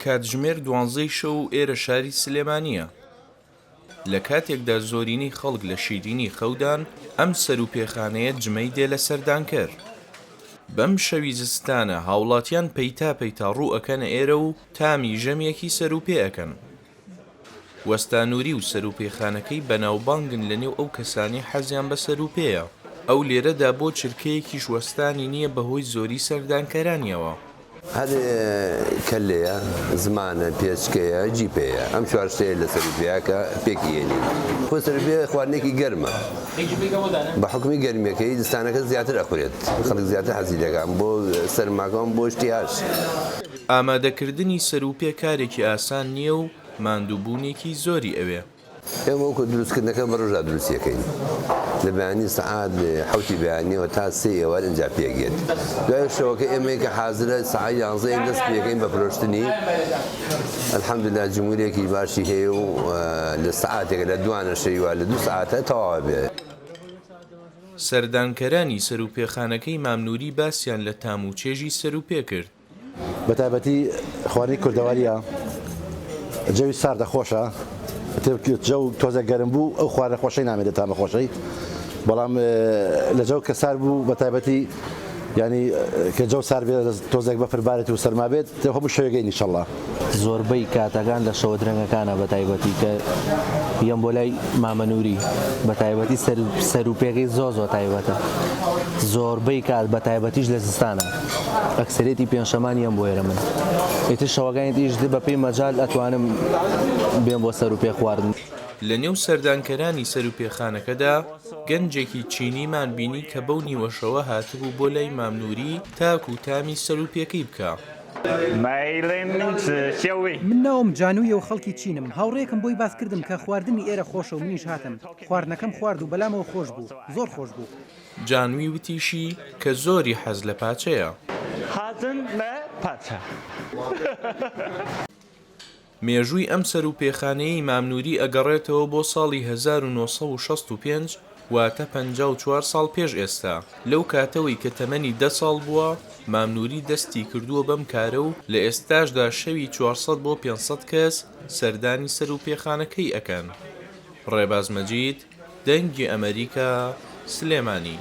کاتژمێر دوانزەی شەو و ئێرە شاری سلێمانییە. لە کاتێکدا زۆرینەی خەڵک لە شیرینی خەودان، ئەم سەروپێخانەیە جمەی دێ لە سەردانکەر. بەم شەوی زستانە هاوڵاتیان پەیتا پەیتا ڕوو ئەکەنە ئێرە و تامی ژەمێکی سەروپێ ئەکەن. وەستا نوری و سەروپێخانەکەی بەناوبانگن لەنێو ئەو کەسانەی حەزیان بە سەروپێیە. ئەو لێرەدا بۆ چرکەیەکیش وەستانی نییە بەهۆی زۆری سەردانکەرانیەوە. هەر کەللەیە، زمانە، پێچکەیە، جیپەیە. ئەم چوار شتەیە لە سەروپێیا کە پێکی هێنین. خۆ سەروپێ خواردنێکی گەرمە. بە حوکمی گەرمییەکەی زستانەکە زیاتر ئەخورێت. خەڵک زیاتر حەزی لێ ئەکا. بۆ سەرماکە و بۆ شتی هاش. ئامادەکردنی سەروپێ کارێکی ئاسان نییە و ماندووبوونێکی زۆری ئەوێ. ئێمە وەکو دروستکردنەکە بە ڕۆژدا دروستی ئەکەین لە بەیانی سەعات حەوتی بەیانیەوە تا سێی ئێوار ئینجا پێک یەت دوای شەوەکە ئێمەی کە حازرە سەعات یانزەیەک دەست پێکەین بە فرۆشتنی الحمدلله جمهورێکی باشی هەیە و لە سەعاتێک لە دوانە شەوی لە دوو سەعاتە تەواوە بێ. سەردانکەرانی سەروپێخانەکەی مام نوری باسیان لە تام و چێژی سەروپێ کرد. بەتایبەتی خواردنی کوردەواریە جەوی ساردە خۆشە جەو تۆزە گەرم بوو ئەو خواردنە خۆشەی نامێنێت تامە خۆشەی بەڵام لە جەو کە سار بوو بە تایبەتی ینی کە جەو سار بێت تۆزێک بەفر بارێت و سەرما بێت هەموو شەوێگەی نیشەڵا. زۆربەی کاتەکان لە شەوە درەنگەکانە بە تایبەتی کە یەم بۆ لای مامە نوری بە تایبەتی سەروپێکەی زۆر زۆر تایبەتە زۆربەی کات بە تایبەتیش لە زستانە ئەکسەرێتی پێنجشەمان یەم بۆ ئێرە من ئیتر شەوەکانی تریش بە پێی مەجال ئەتوانم بێم بۆ سەروپێ خواردن. لە نێو سەردانکەرانی سەروپێخانەکەدا گەنجێکی چینیمان بینی کە بەو نیوەشەوە هاتبوو بۆ لای مام نوری تاکو تامی سەروپێکەی بکا. من ناوم جانویە و خەڵکی چینم، هاوڕێیەکم بۆی باس کردم کە خواردنی ئێرە خۆشە و منیش هاتم، خواردنەکەم خوارد و بەلامەوە خۆش بوو، زۆر خۆش بوو. جانوی وتیشی کە زۆری حەز لە پاچەیە. مێژووی ئەم سەروپێخانەیەی مام نوری ئەگەڕێتەوە بۆ ساڵی 1965 واتە 54 ساڵ پێش ئێستا، لەو کاتەوەی کە تەمەنی دە ساڵ بووە مام نوری دەستی کردووە بەم کارە و لە ئێستاشدا شەوی 400 بۆ 500 کەس سەردانی سەروپێخانەکەی ئەکەن. ڕێباز مەجید، دەنگی ئەمەریکا، سلێمانی.